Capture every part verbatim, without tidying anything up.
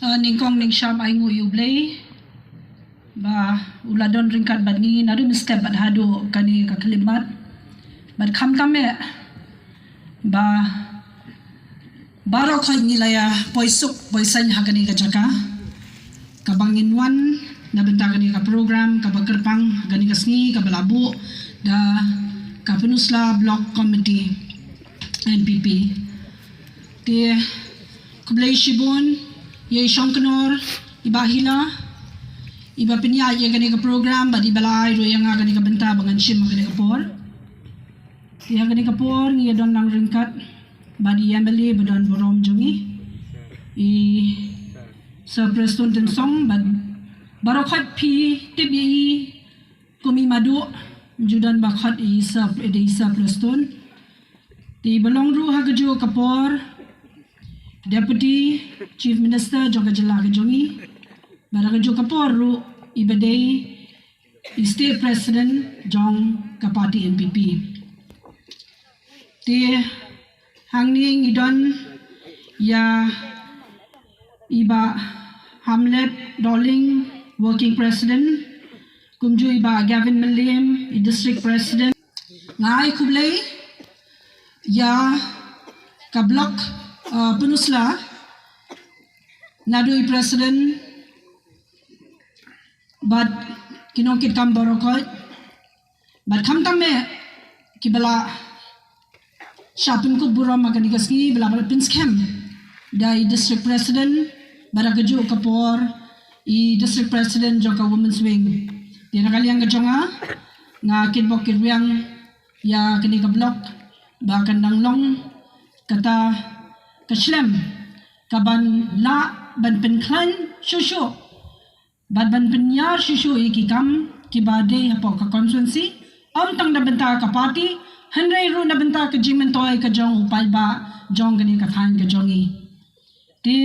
Nyngkong nyngshap ai nguh ïa U Blei ba u la don ryngkat bad ngi naduh mynstep bad haduh kane ka khyllipmat. Bad khamtam eh ba baroh khoit ngi la ïa poi suk poi saiñ ha kane ka jaka kaba ngin wan na bynta kane ka program kaba kyrpang ha kane ka sngi kaba la buh da ka Pynursla Block Committee N P P. Te khublei shibun ïa i Shongknor, i Bah Hila, iba pynïaid ïa kane ka program bad iba la ai ruh ïa nga kane ka bynta ba ngan shim ha kane ka por. Te ha kane ka por ngi ïa don lang ryngkat bad i M L A ba don burom jong ngi, i Sir Prestone Tynsong, bad baroh khoit phi tip ïa i kum i Madu, ju don ba khot i Sir, i Sir Prestone. Te iba long ruh ha kajuh ka por Deputy Chief Minister jong ka jylla ka jong ngi, bad ha kajuh ka por ruh iba dei i State President jong ka party N P P. Te hangne ngi don ïa i Bah Hamlet Dohling, Working President, kumjuh i Bah Gavin Mylliem, i District President. Nga ai khublei ïa ka Block, uh, Pynursla, naduh i President bad ki nongkitkam baroh khoit, bad khamtam eh kiba la shah pynkup burom ha kane ka sngi, ba la pynskhem da i District President, bad ha kajuh ka por i District President jong ka Women's Wing. Te na ka liang ka jong nga, nga kitbok kitrwiang ïa kane ka block ba kan dang long kata ka shlem kaban lah ban pynkhlaiñ shuh shuh bad ban pynïar shuh shuh ïa ki kam kiba dei hapoh ka constituency, ym tang na bynta ka party, hynrei ruh na bynta ka jingmyntoi ka jong u paidbah jong kane ka thaiñ ka jong ngi. Te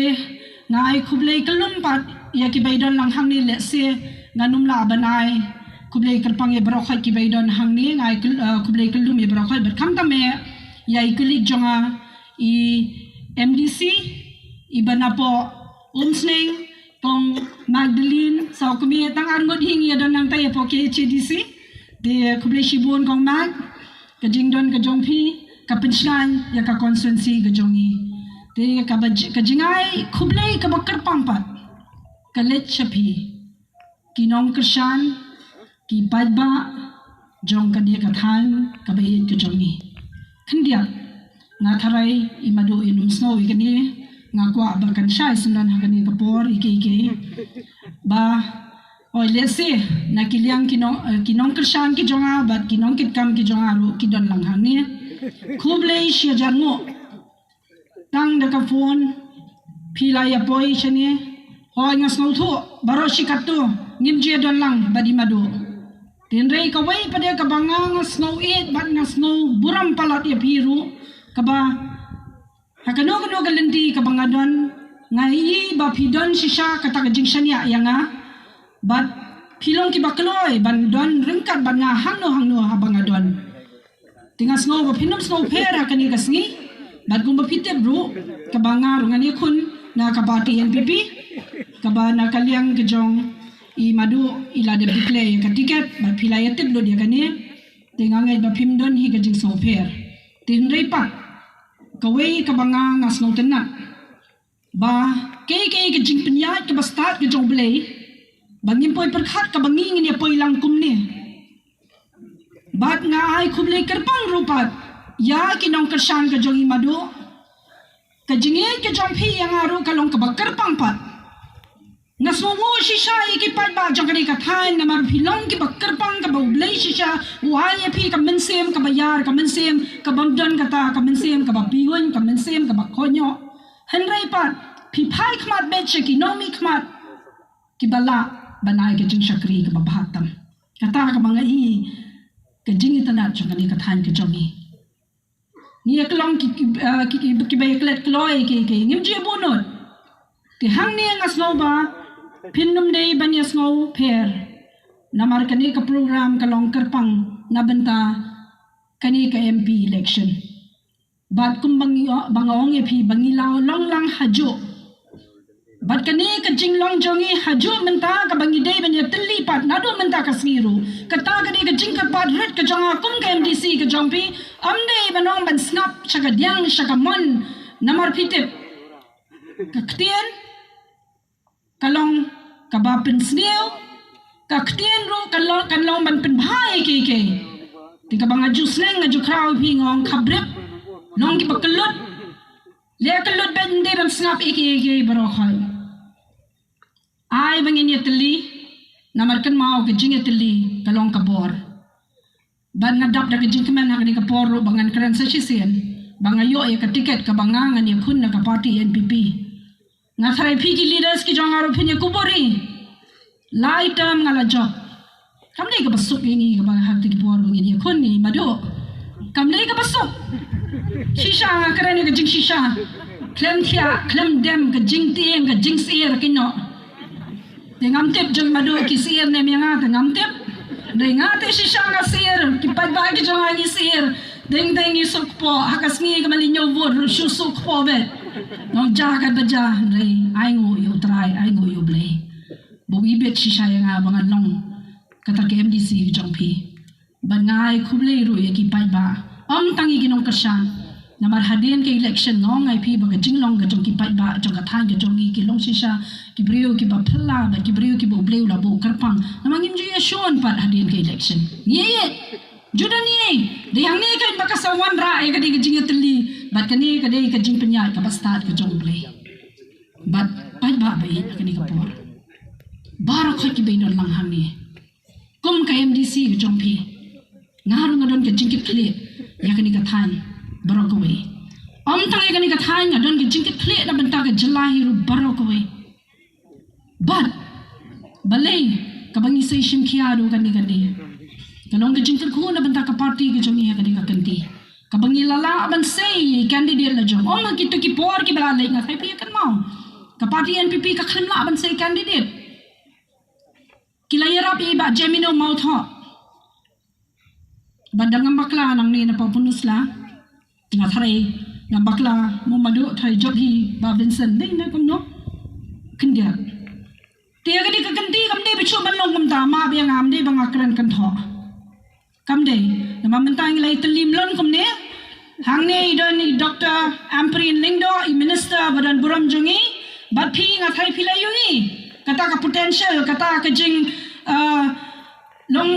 nga ai khublei kyllum pat ïa kiba ïadon lang hangne, lehse ngan ym lah ban ai khublei kyrpang ïa baroh khoit kiba ïadon hangne, nga ai khublei kyllum ïa baroh khoit, bad khamtam eh ïa i colleague jong nga, i M D C, iba napoh Umsneng, Kong Magdalene Sawkmie, tang arngut hi ngi ïadon nangta ïa pok K H A D C. Te khublei shibun Kong Mag, ka jingdon ka jong phi ka pynshngaiñ ïa ka constituency ka jong ngi. Te kaba ji-, ka jingai khublei kaba kyrpang pat ka leit sha phi ki nongkyrshan, ki paidbah jong kane ka thaiñ kaba ïeit ka jong ngi. Khyndiat nga tharai i Madu in ym sngew ïa kane, nga kwah ba kan shai syndon ha kane ka por ïa kiei kiei ba, oi, lehse na ki liang ki nong, eh, ki nongkyrshan ki jong nga bad ki nongkitkam ki jong nga ruh ki don lang hangne. Khublei shi hajar nguh. Tang da ka phone phi la ïa poi shane. Hooid, nga sngewthuh baroh shi katto ngim ju ïadon lang bad i Madu. Hynrei kawei pat de kaba nga, nga sngew ïeit bad nga sngew burom palat ïa phi ruh, kaba ha kano kano ka lynti kaba nga don, nga ïohi ba phi don shisha kata ka jingshaniah ïa nga, bad phi long kiba kloi ban don ryngkat bad nga hangno hangno haba nga don. Te nga sngew ba phin ym sngew pher ha kane ka sngi, bad kumba phi tip ruh, kaba nga ruh ngan ïakhun na ka party N P P, kaba na ka liang ka jong i Madu i la dep declare ïa ka ticket bad phi la ïa tip lut ïa kane. Te nga ngeit ba phim don hi ka jingsngewpher. Te hynrei pat kawei kaba nga, nga sngewtynnat ba kaei kaei ka jingpynïaid kaba stad ka jong U Blei, ba ngim poi pyrkhat kaba ngi ngin ïa poi lang kumne. Bad nga ai khublei kyrpang ruh pat ïa ki nongkyrshan ka jong i Madu. Ka jingïeit ka jong phi ïa nga ruh ka long kaba kyrpang pat. Nga sngewnguh shisha ïa ki paidbah jong kane ka thaiñ namar phi long kiba kyrpang, kaba U Blei shisha u ai ïa phi ka mynsiem kaba ïar, ka mynsiem kabym don kata, ka mynsiem kaba piuñ, ka mynsiem kaba kohnïoh. Hynrei pat phi phai khmat beit sha ki nongmihkhmat kiba lah ban ai ka jingshakri kaba bha tam. Kata kaba nga i ka jingitynnat jong kane ka thaiñ ka jong ngi. Ngi ïa ka long ki, ki, ah, ki, ki, kiba ïa klet kloi ki, ki, ngim ju ïa buh nud. Te hangne nga sngew ba phin ym dei ban ïa sngew pher namar kane ka program ka long kyrpang na bynta kane ka M P election. Bad kumba ngi, ba nga ong ïa phi ba ngi la long lang hajuh Bad kane ka jinglong jong ngi hajuh mynta kaba ngi dei ban ïatylli pat naduh mynta ka sngi ruh. Kata ka dei ka jingkyrpad rit ka jong nga kum ka M D C ka jong phi. Ym dei ban ong ban sngap sha ka diang sha ka mon. Namar phi tip, ka ktien ka long kaba pynsniew, ka ktien ruh ka long, kan long ban pynbha ïa kiei kiei. Te kaba nga ju sneng nga ju khraw ïa phi, nga ong khabrip, long kiba kyllut. Leh kyllut bad ym dei ban sngap ïa kiei kiei baroh khoit. Ai ba ngin ïatylli, namar kynmaw ka jingïatylli ka long ka bor. Bad nga dap da ka jingkmen ha kane ka por ruh ba ngan kren sa shisien ba nga ïoh ïa ka tiket kaba nga ngan ïakhun na ka party N P P. Nga tharai phi ki leaders ki jong nga ruh phin ïakubur hi. Lai term nga la jop. Kam dei kaba suk ïa ngi kaba ha kata ki por ba ngin ïakhun hi Madu. Kam dei kaba suk. Shisha nga kren ïa ka jingshisha. Khlem thiah khlem dem, ka jingtieng ka jingsyier ki noh. Te ngam tip jong Madu ki syier ne em ïa nga te ngam tip. Dei nga te shisha nga syier, ki paidbah ki jong nga ngi syier. Deng deng ngi suk kpoh, ha ka sngi ka mali ñiew vote ruh shu suk kpoh bad. Nong ja ka ba ja, dei ai nguh ïa U Trai, ai nguh ïa U Blei. Ba u ibit shisha ïa nga ba ngan long kata ka M D C ka jong phi. Bad nga ai khublei ruh ïa ki paidbah, ym tang ïa ki nongkyrshan. Namar hadien ka election nga ong ïa phi ba ka jinglong ka jong ki paidbah jong ka thaiñ ka jong ngi ki long shisha ki briew kiba phylla bad ki briew kiba U Blei u la buh kyrpang. Namar ngim ju ïashun pat hadien ka election. Ngi ïeit. Ju don ngi ïeit. Dei hangne kan ba ka sa wanrah ïa ka dei ka jingïatylli bad kane ka dei ka jingpynïaid kaba stad ka jong U Blei. Bad paidbah ba ïeit, kane ka por baroh khoit kiba ïadon lang hangne. Kum ka M D C ka jong phi, nga ruh nga don ka jingkitkhlieh ïa kane ka thaiñ baroh kawei. Ym tang ïa kane ka thaiñ, nga don ka jingkitkhlieh na bynta ka jylla hi ruh baroh kawei. Bad balei kaba ngi sei shim khia ruh kane kane. Ka long ka jingkyrkhu na bynta ka party ka jong ngi ha kane ka kynti. Kaba ngi la lah ban sei candidate la jong. Ong ha kito ki por kiba la leit nga tharai phi ïa kynmaw. Ka party N P P ka khlem lah ban sei candidate. Ki la ïarap ïa i Bah Jemino Mawthoh. Bad da ngam bakla nangne na Papanusla. Nga tharai ngam bakla mo Madu, tharai jop hi Bah Vincent dei na kumno. Khyndiat. Te ïa kane ka kynti kam dei ba shu ban long kumta, map ïa nga, ym dei ba nga kren kynthoh. Kam dei, namar mynta ngi la ïatylli mlien kumne. Hangne i don i Doctor Ampareen Lyngdoh, i minister ba don burom jong ngi. Bad phi nga tharai phi la ïohi kata ka potential, kata ka jing, uh, long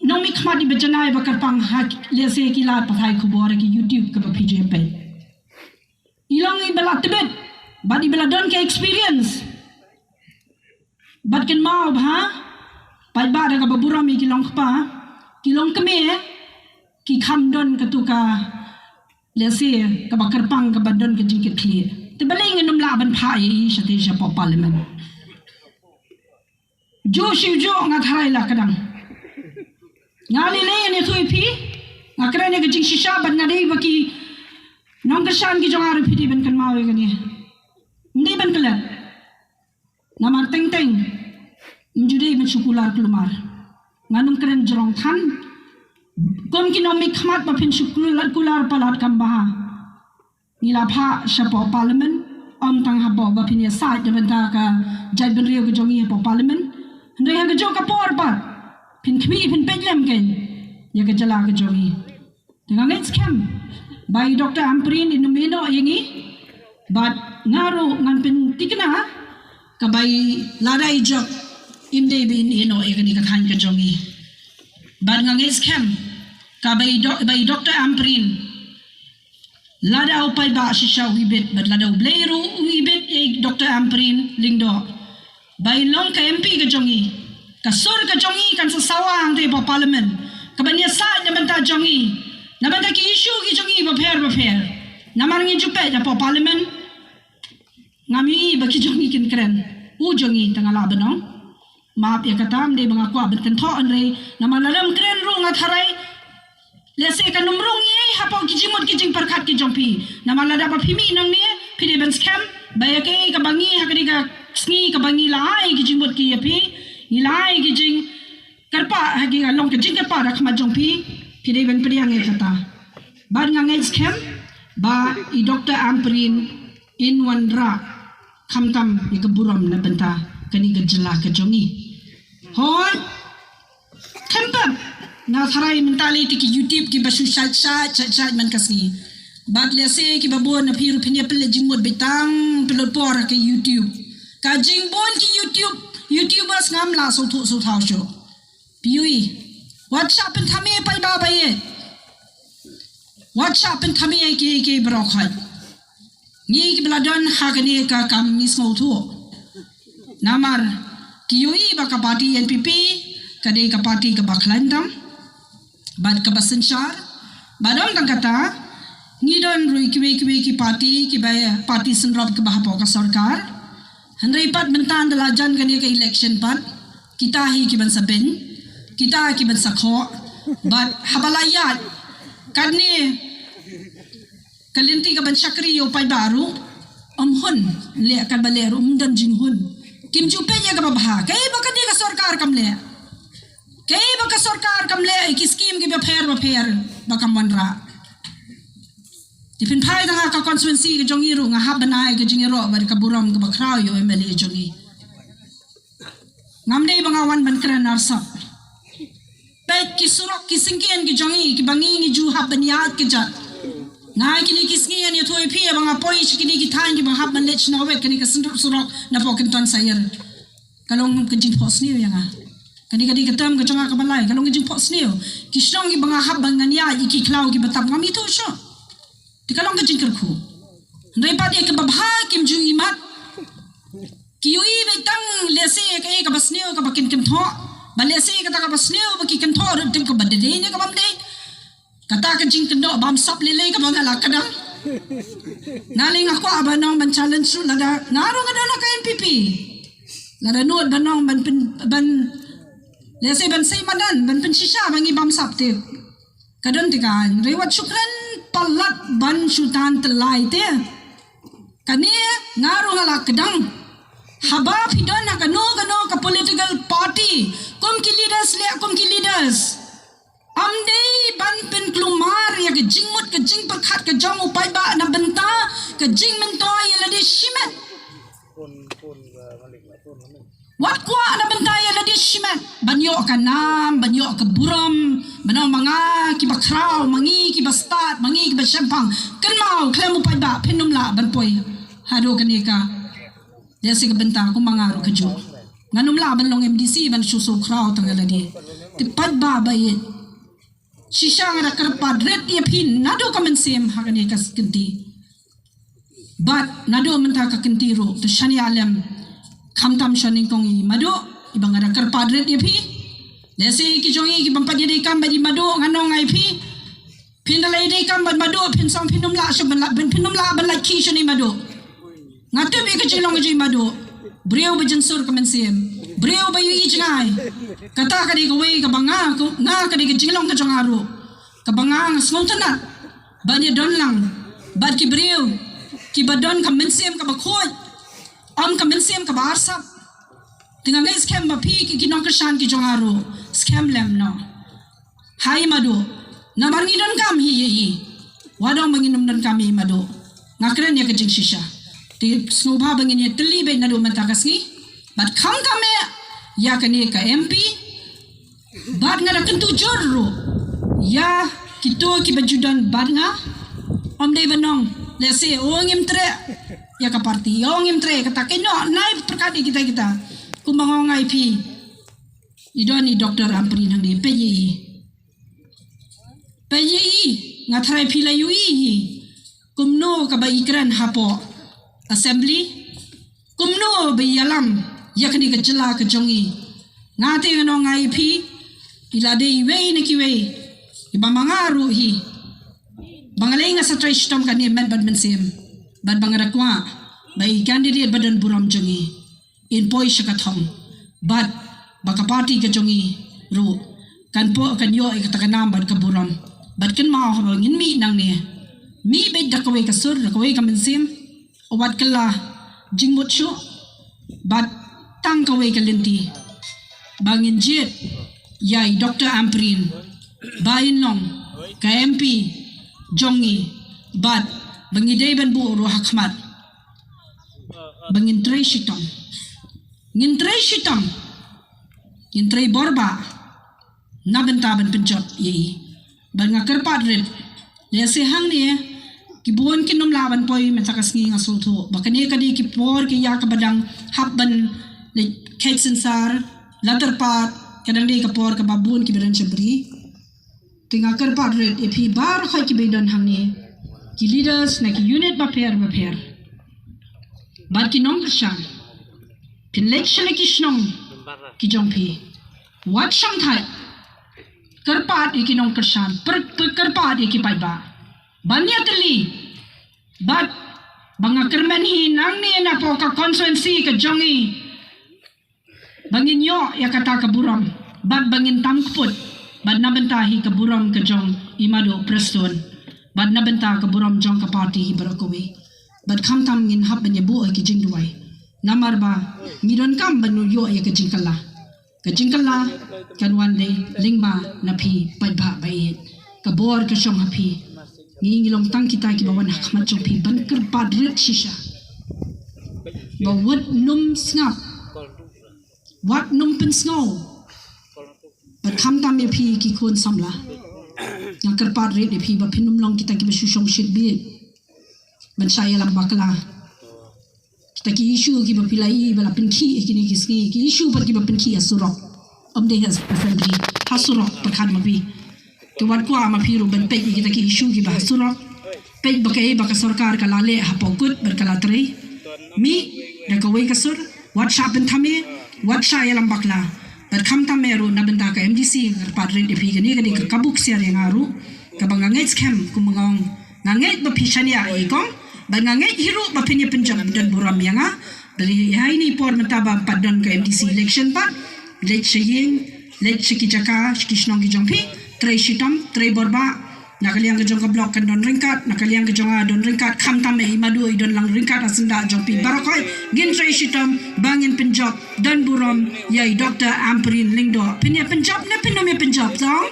nongmihkhmat iba janai ba kyrpang ha lehse ki lad pathai khubor ha ki YouTube kaba phi ju peit. I long iba la tbit bad iba la don ka experience. Bad kynmaw bha, paidbah, da kaba burom ïa ki longkpa, ki longkmie ki kham don katu ka lehse kaba kyrpang kaba don ka jingkitkhlieh. Te balei ngin ym lah ban phah ïa i shatei shapoh parliament? Juh shu juh nga tharai la ka dang. Nga lei lei ïathuh ïa phi, nga kren ïa ka jingshisha bad nga dei ba ki nongkyrshan ki jong nga ruh phi dei ban kynmaw ïa kane. Ym dei ban klet. Namar teng teng ym ju dei ban shu kular kulmar. Ngan ym kren jrong than. Kum ki nongmihkhmat ba phin shu kular, kular palat kam bha. Ngi la phah shapoh parliament, ym tang hapoh ba phin ïasaid na bynta ka jaitbynriew ka jong ngi hapoh parliament. Hynrei ha kajuh ka por pat phin khmih phin peit lem kein ïa ka jylla ka jong ngi. Te nga ngeit skhem ba i Doctor Ampareen in ym ïehnoh ïa ngi. Bad nga ruh ngan pynthikna kaba i lada i jop im dei ba in ïehnoh ïa kane ka thaiñ ka jong ngi. Bad nga ngeit skhem kaba i doc-, ba i Doctor Ampareen, lada u paidbah shisha u ibit bad lada U Blei ruh u ibit ïa i Doctor Ampareen Lyngdoh, ba in long ka M P ka jong ngi, ka sur ka jong ngi kan sa sawa hangtei hapoh parliament, kaban ïasaid na bynta jong ngi, na bynta ki issue ki jong ngi bapher bapher. Namar ngi ju peit hapoh parliament, ngam ïohi ba ki jong ngi kin kren. U jong ngi tang nga lah ban ong. Map ïa kata, ym dei ba nga kwah ban kynthoh hynrei namar lada ym kren ruh nga tharai lehse kan ym rung ei ei hapoh ki jingmut ki jingpyrkhat ki jong phi. Namar lada ba phi mih nangne phi dei ban skhem ba ïa kaei kaba ngi ha kane ka sngi kaba ngi la ai ki jingmut ki ïa phi, ngi la ai ki jingkyrpad ha ki, ka long ka jingkyrpad ha khmat jong phi, phi dei ban pdiang ïa kata. Bad nga ngeit skhem ba i Doctor Ampareen in wanrah khamtam ïa ka burom na bynta kane ka jylla ka jong ngi. Hooid, khamtam, nga tharai mynta lei te ki YouTube kiba shu shait shait shait shait man ka sngi. Bad lehse kiba bun na phi ruh phin ïa pynleit jingmut beit tang pynlut por ha ka YouTube. Ka jingbun ki YouTube, YouTubers ngam lah sngewthuh sngewthaw shuh. Phi ïohi, wat shah pynthame paidbah ba ïeit. Wat shah pynthame ïa kiei kiei baroh khoit. Ngi kiba la don ha kane ka kam ngi sngewthuh. Namar ki ïohi ba ka party N P P ka dei ka party kaba khlaiñ tam bad kaba synshar. Bad ym tang kata, ngi don ruh kiwei kiwei ki party, kiba party synrop kiba hapoh ka sorkar. Hynrei pat mynta ynda la jan kane ka election pat, kita hi kiban sa beiñ, kita kiban sa khoh. Bad haba la ïaid katne ka lynti kaban shakri ïa u paidbah ruh, ym hun leh katba leh ruh, ym don jinghun. Kim ju peit ïa kaba bha. Kaei ba kane ka sorkar kam leh? Kaei ba ka sorkar kam leh ïa ki skim kiba pher ba pher ba kam wanrah? Te phin phai tang ha ka constituency ka jong ngi ruh, nga hap ban ai ka jingïaroh bad ka burom kaba khraw ïa u M L A jong ngi. Ngam dei ba nga wan ban kren arsap. Peit ki surok ki syngkien ki jong ngi kiba ngi ngi ju hap ban ïaid kjat. Nga kine ki sngi ngan ïathuh ïa phi ba nga poi sha kine ki thaiñ kiba hap ban leit shna wek kane ka synrop surok na Pokynton Sair. Ka long ka jingphohsniew ïa nga. Kane ka dei ka term ka jong nga kaba lai, ka long ka jingphohsniew. Ki shnong kiba nga hap ban ngan ïaid ïa ki khlaw kiba tap ngam ïathuh shuh. Te ka long ka jingkyrkhu. Hynrei pat ïa kaba bha kim ju ïohi mat. Ki ïohi beit tang lehse ïa kaei kaba sniew kaba kin kynthoh. Ba lehse kata kaba sniew ba ki kynthoh ruh tip kaba dei ne kaba ym dei. Kata ka jingkynnoh bamsap lei lei kaba nga la kdang. Nga lei nga kwah ban ong ban challenge ruh lada nga ruh nga don ha ka N P P. Lada nud ban ong ban pyn, ban lehse ban sei madan ban pynshisha ba ngi bamsap te. Ka don te ka, hynrei wat shu kren palat ban shu tan tyllai te. Kane nga ruh nga la kdang. Haba phi don ha kano kano ka political party, kum ki leaders leh kum ki leaders, ym dei ban pynkulmar ïa ka jingmut ka jingpyrkhat ka jong u paidbah na bynta ka jingmyntoi ïa lade shimet. Wat kwah na bynta ïa lade shimet ban ïoh ka nam, ban ïoh ka burom, ban ong ma nga kiba khraw, ma ngi kiba stad, ma ngi kiba shemphang. Kynmaw, khlem u paidbah phin ym lah ban poi haduh kane ka. Lehse ka bynta kum ma nga ruh kajuh. Ngan ym lah ban long M D C ban shu shu khraw tang ïa lade. Te paidbah ba ïeit, shisha nga da kyrpad rit ïa phi naduh ka mynsiem ha kane ka kynti. Bad naduh mynta ka kynti ruh, to shaniah lem, khamtam sha nyngkong i Mado, iba nga da kyrpad rit ïa phi. Lehse ki jong i ki bym pat ïadei kam bad i Mado, ngan ong ïa phi. Phin da la ïadei kam bad Mado, phin song phin ym lah shuh ban lah, phin ym lah ban lait khie shuh na i Mado. Nga tip ïa ka jinglong ka jong i Mado. Briew ba jynsur ka mynsiem. Briew ba ïohi jngai. Kata ka dei kawei kaba nga, nga ka dei ka jinglong ka jong nga ruh. Kaba nga nga sngewtynnat ban ïa don lang bad ki briew kiba don ka mynsiem kaba khuid, ym ka mynsiem kaba arsap. Te nga ngeit skhem ba phi ki, ki nongkyrshan ki jong nga ruh skhem lem noh. Hai Mado, namar ngi donkam hi ïa i. Wat ong ba ngin ym donkam ïa i Mado. Nga kren ïa ka jingshisha. Te sngewbha ba ngin ïa tylli beit naduh mynta ka sngi. Bad khamtam eh ïa kane ka M P. Bad nga da kyntu jur ruh ïa kito kiba ju don bad nga. Ym dei ban ong lehse o ngim treh ïa ka party, o ngim treh kata kynnoh nai pyrkhat ïa kita kita. Kumba nga ong ïa phi, i don i Doctor Ampareen hangne, peit ïa i. Peit ïa i, nga tharai phi la ïohi hi. Kumno kaba i kren hapoh Assembly. Kumno ba i ïalam ïa kane ka jylla ka jong i. Nga te ngan ong ïa phi, i la dei iwei na kiwei iba ma nga ruh hi, ba nga lei nga sa trei shitom kane met bad mynsiem. Bad ba nga da kwah ba i candidate ba don burom jong i in poi sha ka thong. Bad ba ka party ka jong i ruh kan poi, kan ïoh ïa kata ka nam bad ka burom. Bad kynmaw haba ngin mih nangne, mih beit da kawei ka sur, da kawei ka mynsiem. Wat kylla jingmut shuh bad tang kawei ka lynti, ba ngin jied ïa i Doctor Ampareen ba in long ka M P jong ngi, bad ba ngi dei ban buh ruh ha khmat. ba ngin trei shitom. Ngin trei shitom. Ngin trei bor ba na bynta ban pynjop ïa i. Bad nga kyrpad rit, lehse hangne ki bun kin ym lah ban poi mynta ka sngi, nga sngewthuh ba kane ka dei ki por ki ïa kaba dang hap ban leit kheit synsar, la tyrpad, ka dang dei ka por kaba bun kiba don sha bri. Te nga kyrpad rit ïa phi baroh kiba don hangne, ki leaders na ki unit bapher bapher, bad ki nongkyrshan, phin leit sha la ki shnong ki jong phi. Wat shong thait. Kyrpad ïa ki nongkyrshan, pyr-, pyr-, kyrpad ïa ki paidbah ban ïatylli. Bad ba nga kyrmen hi nangne napoh ka constituency ka jong i, ba ngin ïoh ïa kata ka burom, bad ba ngin tam kput, bad na bynta hi ka burom ka jong i Madu Prestone, bad na bynta ka burom jong ka party hi baroh kawei. Bad khamtam ngin hap ban ïa buh ïa ki jingduwai. Namar ba ngi donkam ban ïoh ïa ka jingkylla. Ka jingkylla kan wan dei lyngba na phi paidbah ba ïeit. Ka bor ka shong ha phi. Ngi ngi long tang kita kiba wan ha khmat jong phi ban kyrpad rit shisha. Ba wat nym sngap, wat nym pynsngew. Bad khamtam ïa phi ki khun samla, nga kyrpad rit ïa phi ba phin nym long kita kiba shu shong shitbit ban shah ïalam bakla. Kita ki issue kiba phi la ïohi ba la pynkhih ha kine ki sngi, ki issue pat kiba pynkhih ha surok. Ym dei ha assembly, ha surok pyrkhat ma phi. Te wat kwah ma phi ruh ban peit ïa kita ki issue kiba ha surok. Peit ba kaei ba ka sorkar ka la leh hapoh kut bad ka la trei. Mih da kawei ka sur, wat shah pynthame, wat shah ïalam bakla. Bad khamtam eh ruh na bynta ka M D C, nga kyrpad rit ïa phi, kane ka dei ka kabu ksiar ïa nga ruh, kaba nga ngeit skhem kum nga ong. Nga ngeit ba phi shaniah ïa i kong, bad nga ngeit hi ruh ba phin ïa pynjop don burom ïa nga. Bad ïa ine i por mynta ba ym pat don ka M D C election pat, leit sha ïing, leit sha ki jaka, sha ki shnong ki jong phi, trei shitom, trei bor ba. Na ka liang ka jong ka block kan don ryngkat, na ka liang ka jong nga don ryngkat, khamtam eh i Madu i don lang ryngkat ha syndah jong phi baroh khoit. Ngin trei shitom ba ngin pynjop don burom ïa i Doctor Ampareen Lyngdoh. Phin ïa pynjop ne phin ym ïa pynjop, tong?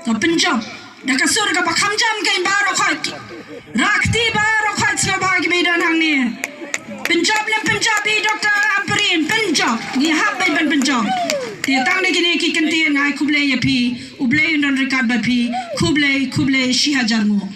To pynjop da ka sur kaba kham jam kein baroh khoit. Rakti baroh khoit sngewbha kiba don hangne. Pynjop ne pynjop i Doctor Ampareen, pynjop. Ngi hap ban pynjop. Te tang da kine ki kyntien nga ai khublei ïa phi. U Blei un don ryngkat bad phi. Khublei, khublei shihajar nguh.